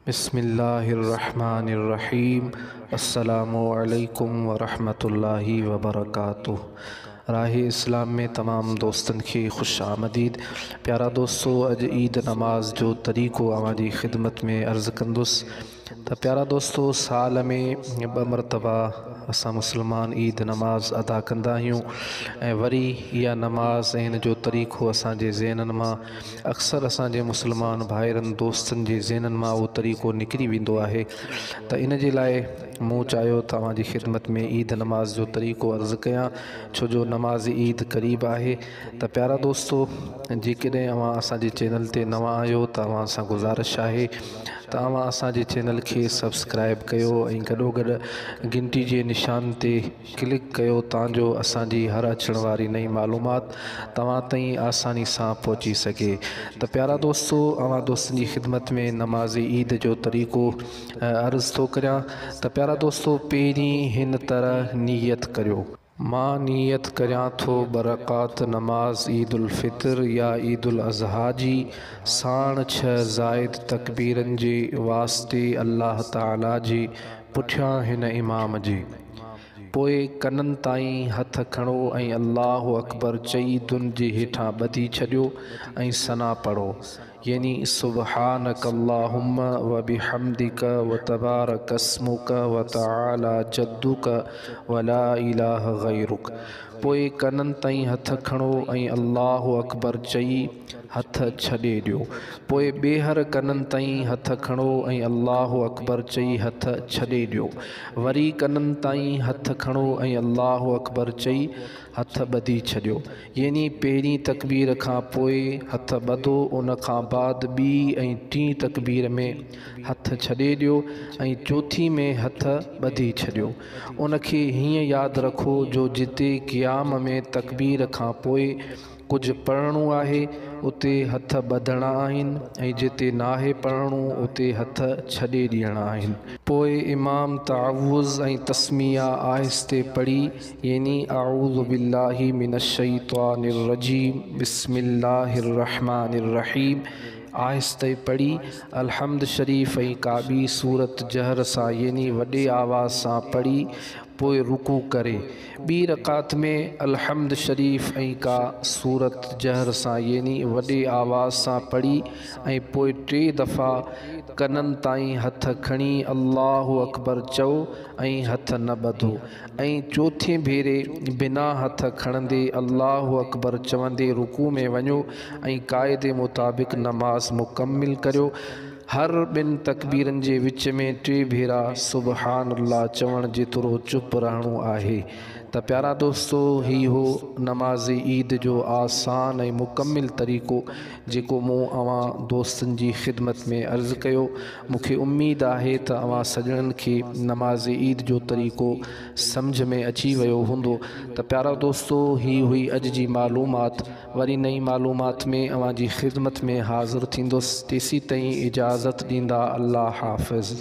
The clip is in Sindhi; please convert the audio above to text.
بسم الله الرحمن الرحيم السلام عليڪم ورحمة الله وبرڪاته راهي اسلام ۾ تمام دوستن کي خوش آمديد پيارا دوستو اڄ عيد نماز جو طريقو اوهان جي خدمت ۾ عرض ڪندس ته پيارا دوستو سال ۾ ٻه مرتبا اسان مسلمان عيد نماز ادا ڪندا آهيون ۽ وري اها نماز ۽ ان جو طريقو اسان جي ذهنن مان اڪثر اسان جي مسلمان ڀائرن دوستن جي ذهنن مان اهو طريقو نڪري ويندو آهي ته ان جي لاء مون چاهيو ته اوهان جي خدمت ۾ عيد نماز جو طريقو عرض ڪيان ڇو جو نماز عيد قريب آهي ته پيارا دوستو جيڪڏهن اوهان اسان جي چينل تي نوان آهيو ته اوهان سان گذارش آهي ته اوهان اسان جي چينل کي سبسڪرائب ڪيو ۽ گڏو گڏ گهنٽي جي نشان تي ڪلڪ ڪيو تان جو اسان جي هر اچڻ واري نئين معلومات توهان تائين آساني سان پهچي سگهي ته پيارا دوستو اوهان دوستن جي خدمت ۾ نماز عيد جو طريقو عرض ٿو ڪريان ته پيارا دوستو پهرين هن طرح نيت ڪريو. مان نيت ڪريان ٿو ٻه رڪعت نماز عيد الفطر يا عيد الاضحيٰ جي ساڻ ڇهه زائد تڪبيرن جي واسطي الله تعاليٰ جي پٺيان هن امام جي. پوء ڪنن تائين هٿ کڻو ۽ الله اڪبر چئي دن جي هيٺان ٻڌي ڇڏيو ۽ ثنا پڙهو. يعني سبحانک اللهم وبحمدک وتبارک اسمک وتعالي جدک ولا اله غيرک پوء ڪنن تائين هٿ کڻو ۽ الله اڪبر چئي هٿ ڇڏي ڏيو. پوء ٻيهر ڪنن تائين هٿ کڻو ۽ الله اڪبر چئي هٿ ڇڏي ڏيو. وري ڪنن تائين هٿ کڻو ۽ الله اڪبر چئي هٿ ٻڌي ڇڏيو. يعني پهرين تڪبير کان پوء هٿ ٻڌو ان کان بعد ٻي ۽ ٽين تڪبير ۾ هٿ ڇڏي ڏيو ۽ چوٿين ۾ هٿ ٻڌي ڇڏيو. ان کي هيئن ياد رکو جو جتي قيام ۾ تڪبير کان پوء ڪجهه پڙهڻو آهي اتي هٿ ٻڌڻا آهن ۽ جتي ناهي پڙهڻو اتي هٿ ڇڏي ڏيڻا آهن. پوء امام تعوذ ۽ تسميه آهستي پڙهي يعني اعوذ بالله من الشيطان الرجيم بسم الله الرحمن الرحيم آهستي پڙهي الحمد شريف ۽ ڪا ٻي سورت جهر سان يعني وڏي آواز سان پڙهي پوء رڪوع ڪري ٻي رڪعت ۾ الحمد شريف ۽ ڪا سورت جهر سان يعني وڏي آواز سان پڙهي ۽ پوء ٽي دفعا ڪنن تائين هٿ کڻي الله اڪبر چئو ۽ هٿ نه ٻڌو ۽ چوٿين ڀيري بنا هٿ کڻندي الله اڪبر چوندي رڪوع ۾ وڃو ۽ قاعدي مطابق نماز مڪمل ڪريو. هر ٻن تڪبيرن جي وچ ۾ ٽي ڀيرا سبحان الله چوڻ جيترو چپ رهڻو آهي. ته پيارا دوستو هي هو نماز عيد جو آسان ۽ مڪمل طريقو جيڪو مون اوهان دوستن جي خدمت ۾ عرض ڪيو. مون کي اميد آهي ته اوهان سڄڻن کي نماز عيد جو طريقو سمجهه ۾ اچي ويو هوندو ته پيارا دوستو هي هئي اڄ جي معلومات وري نئين معلومات ۾ اوهان جي خدمت ۾ حاضر ٿيندس تيسيتائين اجازت ڏيندا الله حافظ.